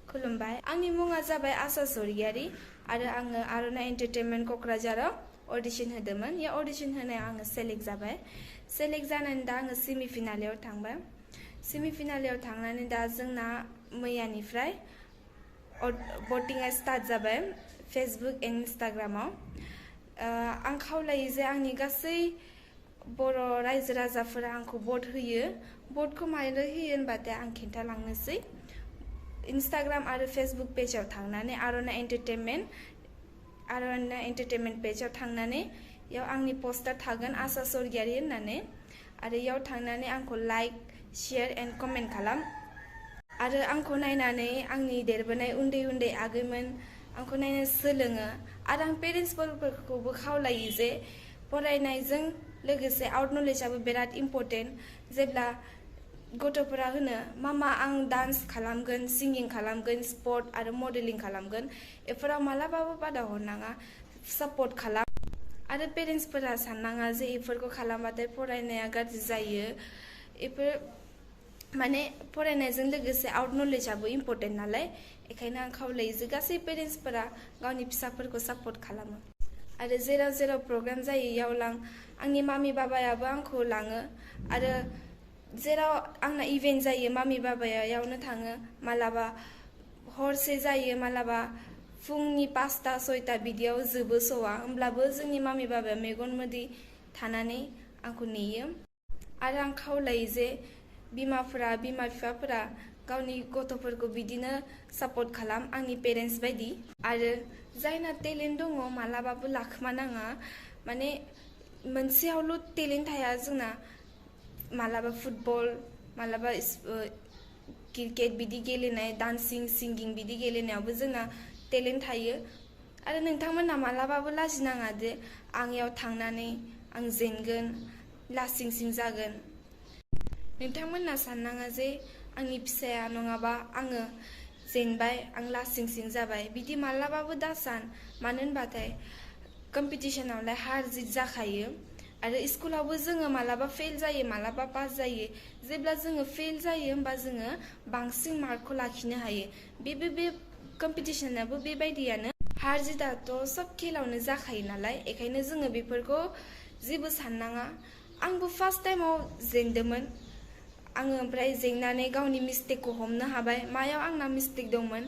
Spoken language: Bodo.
खुलुमबाय आंनि मुङा जाबाय आसा सरियारी आरो आङो आर'नाइ एन्टारटेनमेन्ट क'क्राझाराव अडिशन होदोंमोन या अडिशन होनायाव आङो सेलेक्ट जाबाय सेलेक्ट जानानै दा आङो सेमि फाइनालाव थांबाय सेमि फाइनालाव थांनानै दा जोंना मैयानिफ्राय भटिंआ स्टार्ट जाबाय फेसबुक एन्ड इन्स्टाग्रामाव आं खावलायो जे आंनि गासै बर' रायजो राजाफोरा आंखौ भट होयो भटखौ मानो होयो होनबाथाय आं खिन्थालांनोसै इन्स्टाग्राम आरो फेसबुक पेजाव थांनानै आर'नाइ एन्टारटेनमेन्ट पेजाव थांनानै याव आंनि पस्टार थागोन आसा सरियारी होननानै आरो याव थांनानै आंखौ लाइक शेयार एन्ड कमेन्ट खालाम आरो आंखौ नायनानै आंनि देरबोनाय उन्दै उन्दै आगैमोन आंखौ नायनानै सोलोङो आरो आं पेरेन्ट्सफोरखौबो खावलायो जे फरायनायजों लोगोसे आउट नलेजआबो बिराद इम्परटेन्ट जेब्ला गथ'फोरा होनो मामा आं डान्स खालामगोन सिंगिं खालामगोन स्पर्ट आरो मडेलिं खालामगोन बेफोराव मालाबाबो बादा हरनाङा सापर्ट खालाम आरो पेरेन्ट्सफोरा साननाङा जे बेफोरखौ खालामबाथाय फरायनाया गाज्रि जायो बेफोर माने फरायनायजों लोगोसे आउट नलेजआबो इम्परटेन्ट नालाय बेखायनो आं खावलायो जे गासै पेरेन्ट्सफोरा गावनि फिसाफोरखौ सापर्ट खालामो आरो जेराव जेराव प्रग्राम जायो याव आंनि मामि बाबायाबो आंखौ लाङो आरो जेराव आंना इभेन्ट जायो मामि बाबाया यावनो थाङो मालाबा हरसे जायो मालाबा फुंनि 5टा 6टा बिदियाव जोबो स'आ होमब्लाबो जोंनि मामि बाबाया मेगन मोदै थानानै आंखौ नेयो आरो आं खावलायो जे बिमा बिफाफोरा गावनि गथ'फोरखौ बिदिनो सापर्ट खालाम आंनि पेरेन्ट्स बायदि आरो जायना टेलेन्ट दङ मालाबाबो लाखोमानाङा माने मोनसेयावल' टेलेन्ट थाया जोंना मालाबा फुटबल मालाबा क्रिकेट बिदि गेलेनाय डान्सिं सिंगिं बिदि गेलेनायावबो जोंना टेलेन्ट थायो आरो नोंथांमोना मालाबाबो लाजिनाङा जे आं याव थांनानै आं जेनगोन लासिं सिं जागोन नोंथांमोना साननाङा जे आंनि फिसाया नङाबा आङो जेनबाय आं लासिं सिं जाबाय बिदि मालाबाबो दासान मानो होनबाथाय कम्पिटिशनावलाय हार जित जाखायो आरो स्कुलावबो जोङो मालाबा फेल जायो मालाबा पास जायो जेब्ला जोङो फेल जायो होमबा जोङो बांसिन मार्कखौ लाखिनो हायो बे कम्पिटिशनाबो बेबायदियानो हार जिताथ' सब खेलावनो जाखायो नालाय बेखायनो जोङो बेफोरखौ जेबो साननाङा आंबो फार्स्ट टाइमाव जेनदोंमोन आङो ओमफ्राय जेननानै गावनि मिस्टेकखौ हमनो हाबाय मायाव आंना मिस्टेक दंमोन